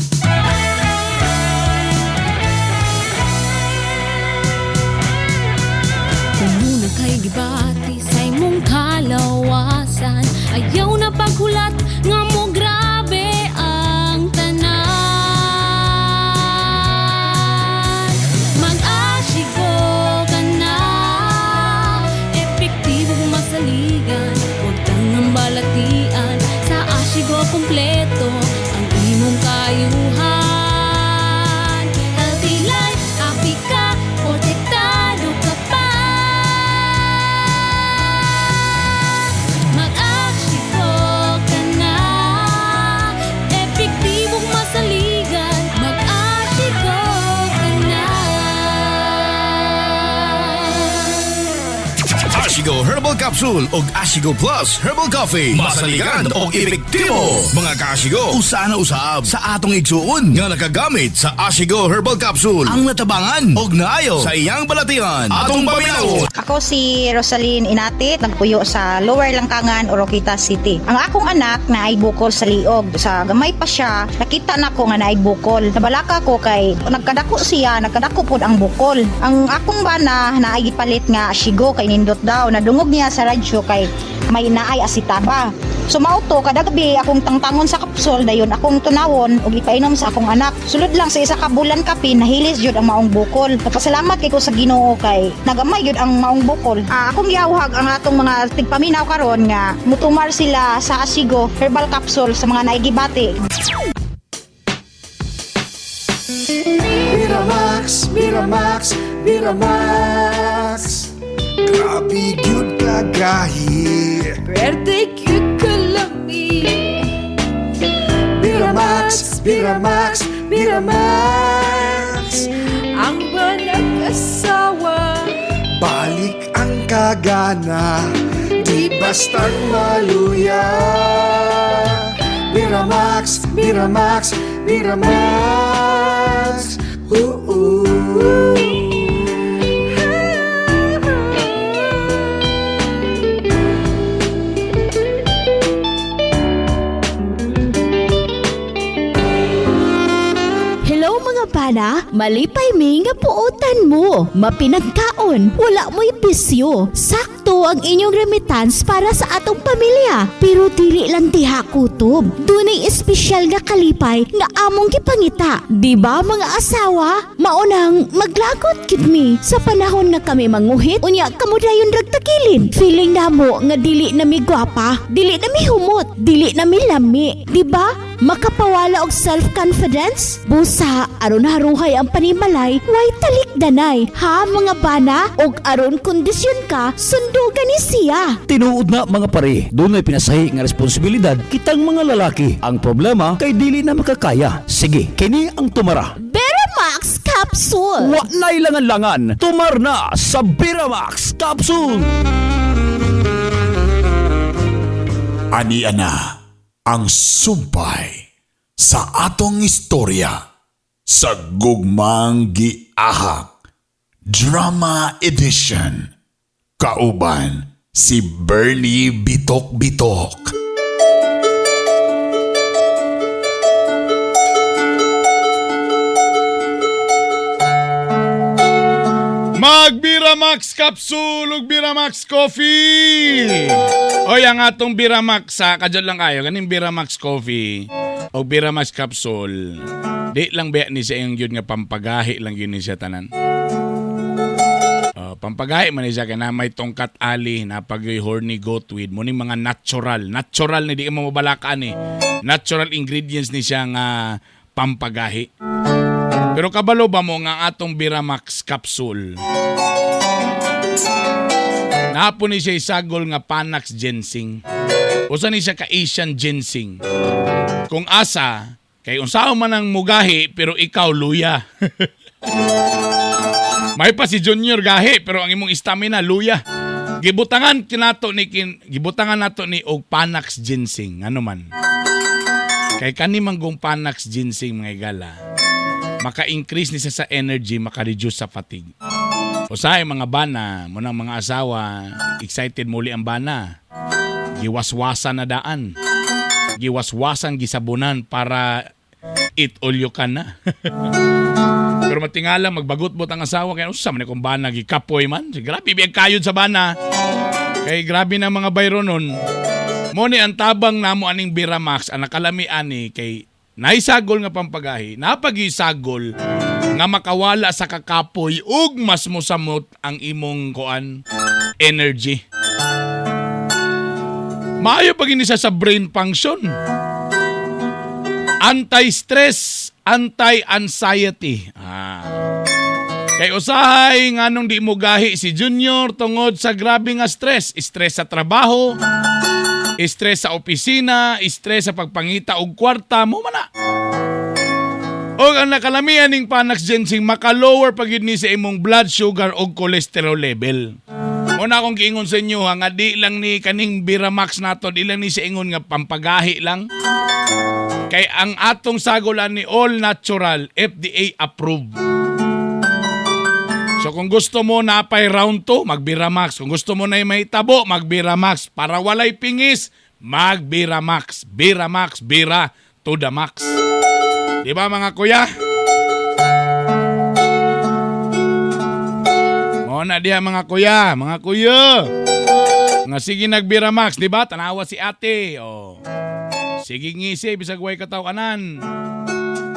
Kung kay gibati sa imong kalawasan, ayaw na paghulat nga mo grabe ang tanan. Mag-Ashigo ka na, epektibo kung masaligan, huwag tangang balatian. Sa Ashigo kompleto ang imong kayuhan. Healthy life, happy ka, protektado ka pa. Mag-Ashigo ka na, epektibong masaligan. Mag-Ashigo ka na. Ashigo Herbal Capsule og Ashigo Plus Herbal Coffee. Masaligan og epektibo. Mga kaashigo, usa na usab sa atong igsuon nga nakagamit sa Ashigo Herbal Capsule ang natabangan og naayo sa iyang balatian. Atong paminawon. Ako si Rosaline Inatit, nagpuyo sa Lower Langkangan, Oroquieta City. Ang akong anak na ay bukol sa liog. Sa gamay pa siya, nakita na ko nga naay bukol. Nabalaka ko kay nagkadako siya, nagkadako pod ang bukol. Ang akong bana na ay gipalit nga Ashigo kay nindot daw. Nadungog niya sa radyo kay may naay asita pa. So mao to kada gabi akong tangtangon sa kapsol, dayon akong tunawon ug ipainom sa akong anak. Sulod lang sa isa ka bulan kapin, nahilis jud ang maong bukol. Nagpasalamat kay ko sa Ginoo kay nagamay jud ang maong bukol. Akong giawhag ang atong mga tigpaminaw karon nga mutumar sila sa Asigo Herbal Capsule sa mga naigibati. Miramax, Miramax, Miramax. Grabe gyud kagahi. Pwerte gyud kalami. Miramax, Miramax, Miramax. Ang banag-asawa. Balik ang kagana, di bastang maluya. Miramax, Miramax, Miramax. Oo. Hello mga bana, malipay mi nga puotan mo. Mapinagkaon, wala mo'y bisyo. Sakto ang inyong remittance para sa atong pamilya. Pero dili lang diha kutob. Dunay espesyal nga kalipay nga among gipangita. Di ba mga asawa? Maunang maglagot gid mi sa panahon nga kami manguhit, unya kamo dayon ragtakilid. Feeling namo nga dili na mi gwapa, dili na mi humot, dili na mi lami. Di ba? Makapawala og self-confidence? Busa, aron haruhay ang panimalay, way talikdanay. Ha mga bana? Og aron kondisyon ka, sundugan ni siya. Tinuod na mga pare, dunay pinasahi nga responsibilidad kitang mga lalaki. Ang problema kay dili na makakaya. Sige, kini ang tumara. Beramax Capsule. Wa na'y langan-langan, tumar na sa Beramax Capsule. Ani ana ang sumpay sa atong istorya sa Gugmang Giahak Drama Edition, kauban si Bernie Bitok Bitok. Mag Biramax Capsule ug Biramax Coffee. Oy, ang atong Biramax sa kadyo lang kayo kaning Biramax Coffee o Biramax Capsule. Di lang ba ni siya yung yun nga pampagahi lang yun ni siya tanan. Oh, pampagahi man ni siya kay na may tongkat ali, napagyoy horny goat weed, mo ning mga natural, natural ni di ka mo mabalakaan eh. Natural ingredients ni siya nga pampagahi. Pero kabalo ba mo nga atong Biramax Capsule? Napo ni siya isagol nga Panax ginseng. Usa ni siya ka Asian ginseng. Kung asa, kay unsaon man ang mugahi pero ikaw luya. May pa si Junior gahi pero ang imong stamina luya. Gibutangan kinato ni kin, gibutangan nato ni og Panax ginseng, ano man. Kay kani manggong Panax ginseng mga igala, maka-increase ni siya sa energy, maka-reduce sa fatigue. Usahay mga bana, munang mga asawa, excited muli ang bana. Giwaswasan na daan. Giwaswasan, gisabunan para it all you can na. Pero matingala, magbagot-bot ang asawa. Kaya usa man kung bana, gikapoy man. Grabe, biyag kayod sa bana. Kay grabe na mga bayro nun. Mo ni ang tabang namo aning Biramax, ang nakalami ani kay naisagol nga pampagahi, napagisagol nga makawala sa kakapoy ug mas mosamot ang imong kuan energy. Maayo pag ini siya sa brain function. Anti-stress, anti-anxiety. Kay usahay nganong di mo gahi si Junior tungod sa grabe nga stress, stress sa trabaho, stress sa opisina, stress sa pagpangita og kwarta mo man na. Og ang nakalamian ning Panax ginseng maka-lower pag yun ni sa imong blood sugar og cholesterol level. Muna akong giingon sa inyo ha, nga di lang ni kaning Biramax nato, di lang ni sa ingon nga pampagahi lang. Kay ang atong sagulan ni all natural, FDA approved. So kung gusto mo na pay round 2, magbiramax. Kung gusto mo na may tabo, magbiramax. Para walay pingis, magbiramax. Biramax, bira to the max. Di ba mga kuya? Mo na diha mga kuya, mga kuya. Nga sige nagbira Max, di ba? Tanawa si ate. Oh. Sige ngisi bisag way kataw-anan.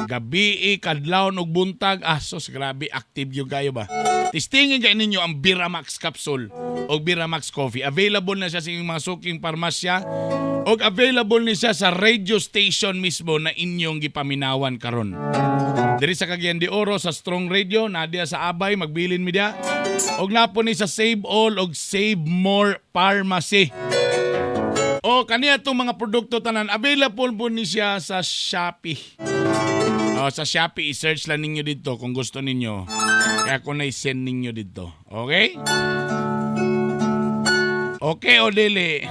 Gabi, kadlawon og buntag, asos grabe active yung kayo ba. Testingin kay ninyo ang Biramax capsule o Biramax coffee. Available na siya sa inyong mga suking parmasya og available ni siya sa radio station mismo na inyong gipaminawan karon. Diri sa Cagayan de Oro sa Strong Radio, nadia sa Abay, magbilin mi diya. Og napo ni sa Save All og Save More Pharmacy. O kaniya itong mga produkto tanan available po ni siya sa Shopee. O, sa Shopee, i-search lang ninyo dito kung gusto ninyo. Kaya ko na i-send ninyo dito. Okay? Okay o dili?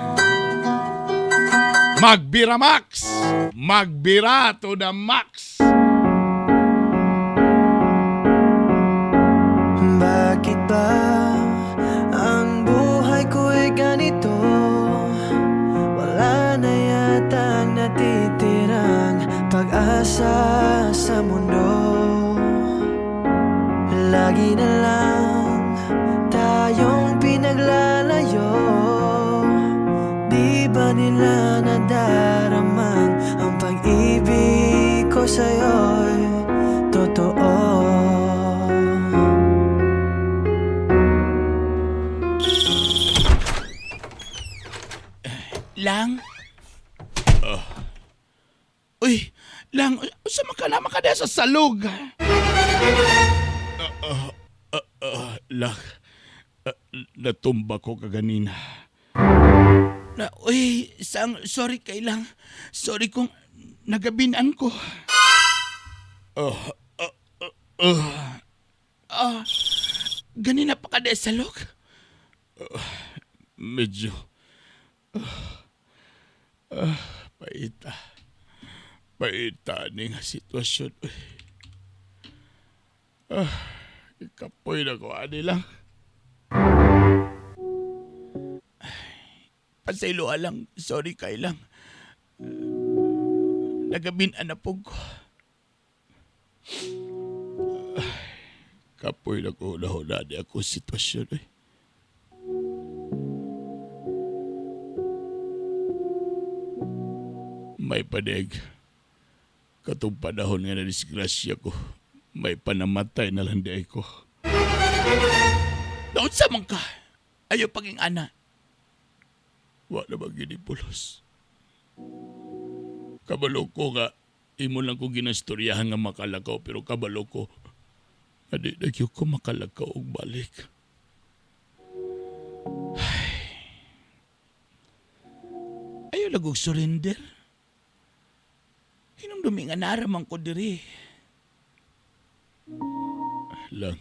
Magbira Max! Magbira to the max! Bakit ba ang buhay ko'y ganito? Wala na yatang natitirang pag-asa sa mundo. Lagi na lang tayong pinaglalayo. Di ba nila nadaramang ang pag-ibig ko sa'yo'y totoo? Lang? Uy, lang, usa man ka na makadya sa salog. Lang, natumba ko kaganina. Na, uy, sang, sorry kay lang. Sorry kung nagabinan ko. Oh, oh. Ah, ganina pa ka sa salog? Medyo paita. Paita ni nga sitwasyon. Uy. Ah, ikapoy na ko ani lang. Pasaylo lang, sorry kay lang. Nagabinan na po ko. Kapoy na ko na ni ako sitwasyon. Uy. May panig. Katong panahon nga na disgrasya ko, may panamatay na lang di ay ko. Naunsa man ka? Ayaw paging ana. Wa na ba gini pulos? Kabalo ko nga, imo lang ko ginastoryahan nga makalakaw, pero kabalo ko, nga di na gyud ko makalakaw og balik. Ayaw lagog surrender. Hinumdumi nga naraman ko diri. Lang.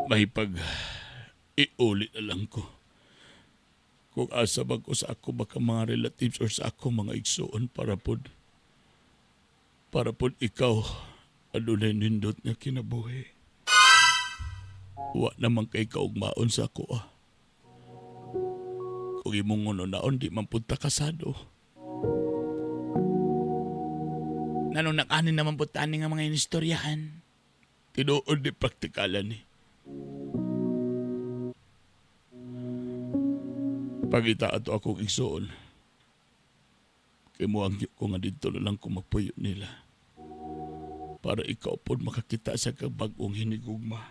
Mahipag iulit na lang ko. Kung asa ba ko sa ako baka mga relatives or sa ako mga igsuon para pod ikaw adunay nindot nga kinabuhi. Wa naman kay kaugmaon sa ako ah. Kung imong naon di man pud ta kasado. Nanong nakanin naman po tani nga mga inistoryahan. Tinuod di praktikalan ni. Pagita ato akong igsuon. Kay mo ang ko nga didto na lang ko magpuyo nila. Para ikaw pod makakita sa kabag-ong hinigugma.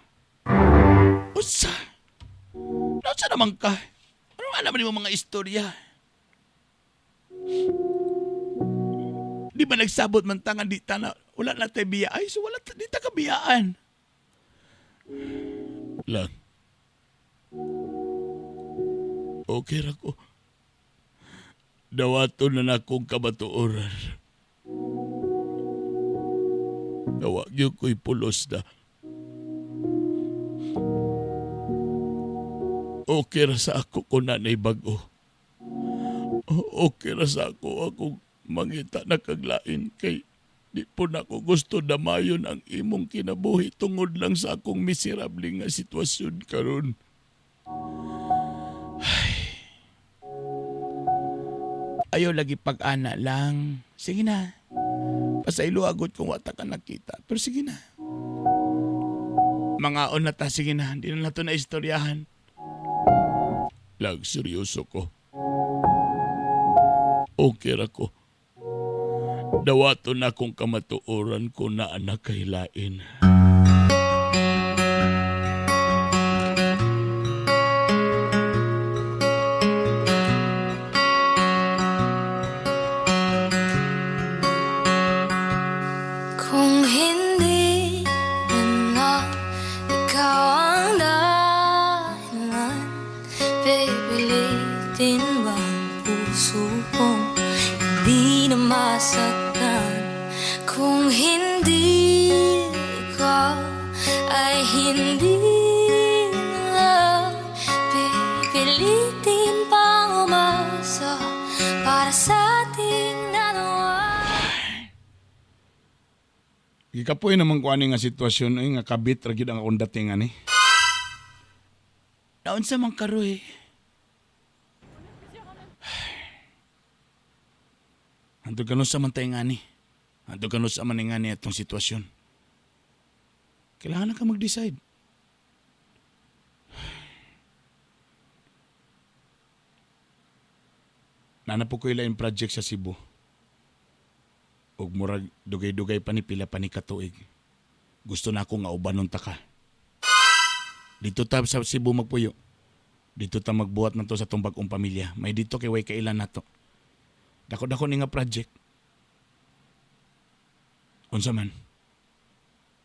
Unsa? Naunsa naman ka? Ano nga naman yung mga istorya? Di ba nagsabot man ta nga di ta na, wala na tayo biya. Ay, so wala ta, di ta kabiyaan. Lang. Okay ra ko. Dawaton na na akong kamatuoran. Nawa gyud ko'y pulos na. Okay ra sa ako kung nanay bag-o. Okay ra sa ako akong mangita na kaglain kay di po na ko gusto damayon ang imong kinabuhi tungod lang sa akong miserable nga sitwasyon karon. Ayaw lagi pag-ana lang. Sige na. Pasaylo agad kung wata ka nakita. Pero sige na. Mga na ta, sige na, hindi na nato na istoryahan. Lag, seryoso ko. Okay ra ko. Dawato na akong kamatuoran ko na anak kay lain. Kung hindi na ikaw ang dahilan, pipilitin ba ang puso kong hindi na masaktan? Kung hindi ikaw ay hindi na, pipilitin pang umasa para sa ating dalawa. Gikapoy naman ko ani nga sitwasyon ay nga kabit ra gyud ang akong dating ani. Naunsa man ka, Roy? Hantod kanus sa man tayo ngani. Hantod kanus sa man ngani atong sitwasyon. Kailangan na ka mag-decide. Nana po ko ilain project sa Cebu. Ug murag dugay-dugay pa ni pila pa ni katuig. Gusto na ako nga ubanon ta ka. Dito ta sa Cebu magpuyo. Dito ta magbuhat na to sa tong bag-ong pamilya. May dito kay way kailan nato. Dako-dako ni nga project. Unsa man?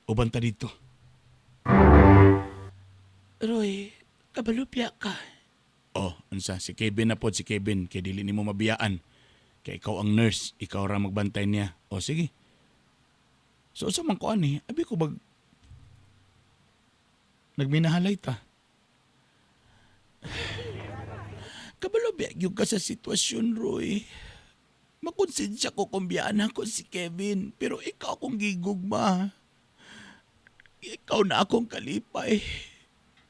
Uban ta dito. Roy, kabalupya ka. Oh, unsa si Kevin na pod, si Kevin kay dili nimo mabiyaan. Kay ikaw ang nurse, ikaw ra magbantay niya. O sige. So unsa man ko ani? Abi ko bag nagminahalay ta. Kabalupya gyud ka sa sitwasyon, Roy. Makonsensya ko kung biyaan ako si Kevin, pero ikaw akong gigugma. Ikaw na akong kalipay.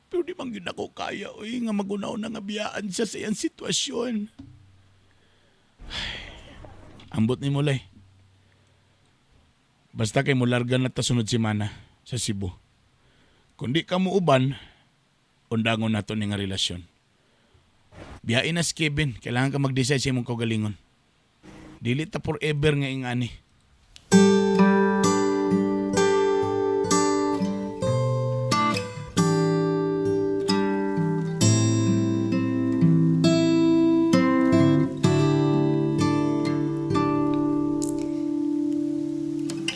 Pero di man gyud ako kaya, oy, nga magunaw na nga biyaan siya sa iyang sitwasyon. Ambot ni Mulay. Basta kay mularga na ta sunod semana sa Cebu. Kung di ka mo uban, undangon nato ni nga relasyon. Biyain na si Kevin, kailangan ka mag-decide sa imong kaugalingon. Dili ta forever nga ingani.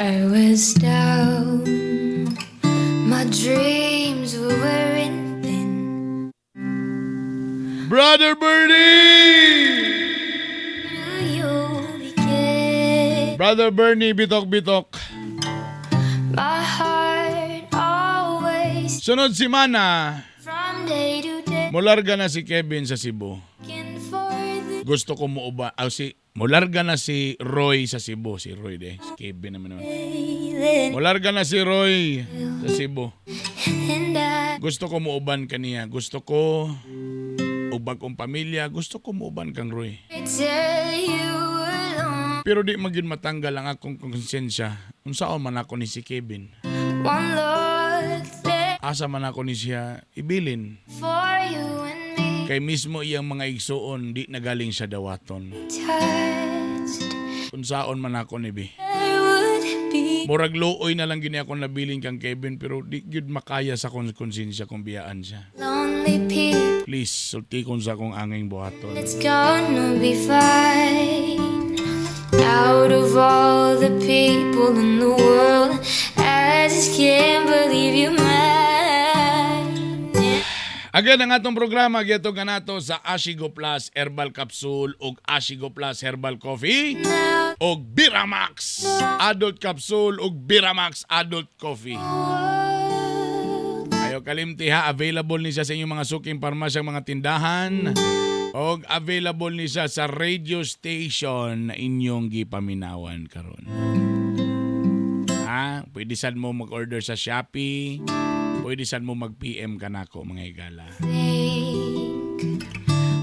I was down, my dreams were wearing thin. Brother Bernie! You became Brother Bernie, bitok-bitok. my heart always Sunod semana, from day to day. mularga na si Kevin sa Cebu. Looking for the Gusto ko mo uba, si mularga na si Roy sa Cebu, si Roy de, si Kevin naman naman. then Mularga na si Roy sa Cebu. and I Gusto ko muuban kaniya. Gusto ko og bag-ong pamilya. Gusto ko muuban kang Roy. tell you alone. Pero di magyud matanggal ang akong konsensya. Unsaon man ako ni si Kevin. One look there Asa man ako ni siya ibilin. for you and me Kay mismo iyang mga igsuon di nagaling sa dawaton. touched. Unsaon man ako ni bi. There would be Murag luoy na lang gini akong nabilin kang Kevin pero di gyud makaya sa akong konsensya kung biyaan siya. lonely people. Please, sultikon sa akong anging buhaton. It's gonna be fine. Out of all the people in the world, I just can't believe you're mine. Again, ang atong programa gihatod kanato sa Ashigo Plus Herbal Capsule ug Ashigo Plus Herbal Coffee ug Biramax Adult Capsule ug Biramax Adult Coffee. Ayo kalimti ha, available ni siya sa inyong mga suking parmasyang mga tindahan og available ni siya sa radio station na inyong gipaminawan karon. Ha, pwede sad mo mag-order sa Shopee, pwede sad mo mag-PM kanako mga higala.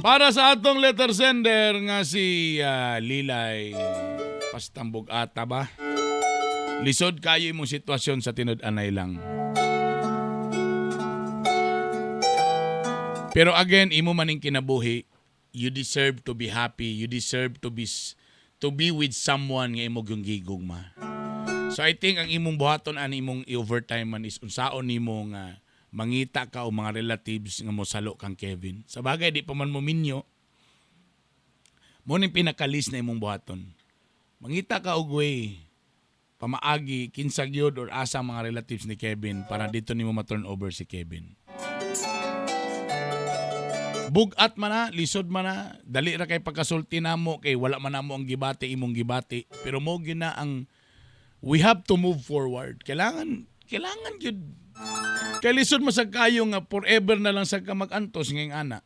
Para sa atong letter sender nga si Lilay Pastambog ata ba? Lisod kayo imong sitwasyon sa tinud-anay lang. Pero again, imo maning kinabuhi, you deserve to be happy, you deserve to be with someone nga imo gyung gigugma. So I think ang imong buhaton ani, imong i-overtime man, is unsaon nimo nga mangita ka o mga relatives nga mosalo kang Kevin. Sa bagay, di pa man mo minyo. Mao ning pinaka-least na imong buhaton. Mangita ka og way pamaagi kinsa gyud or asa ang mga relatives ni Kevin para dito nimo ma-turn over si Kevin. Bugat man na, lisod man na, dali ra kay pagkasulti namo kay wala man namo ang gibati imong gibati. Pero mao gyud na ang we have to move forward. Kailangan kailangan gyud. Kay lisod man sad kayo nga forever na lang sa ka mag-antos ngayong ana.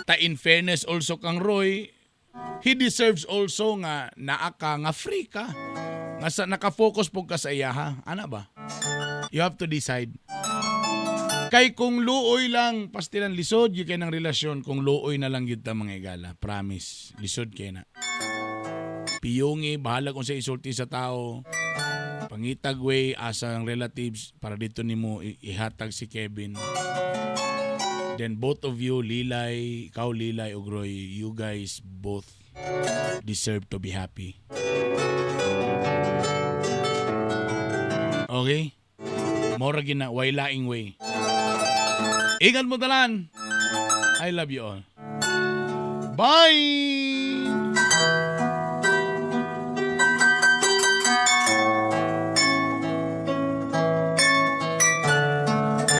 Ta in fairness also kang Roy, he deserves also nga naa ka nga free ka. Nga sa naka-focus pud ka sa iya ha. Ana ba? You have to decide. Kay kung luoy lang, pastilan, lisod gyud kay ng relasyon kung luoy na lang gyud ta, mga igala. Promise, lisod kay na. Piyungi, bahala kung sa isulti sa tao. Pangitag way asa ang relatives para dito nimo ihatag si Kevin. Then both of you, Lilay, ikaw Lilay ug Roy, you guys both deserve to be happy. Okay? Mora gina, way laing way. Ingat mo tanan. I love you all. Bye!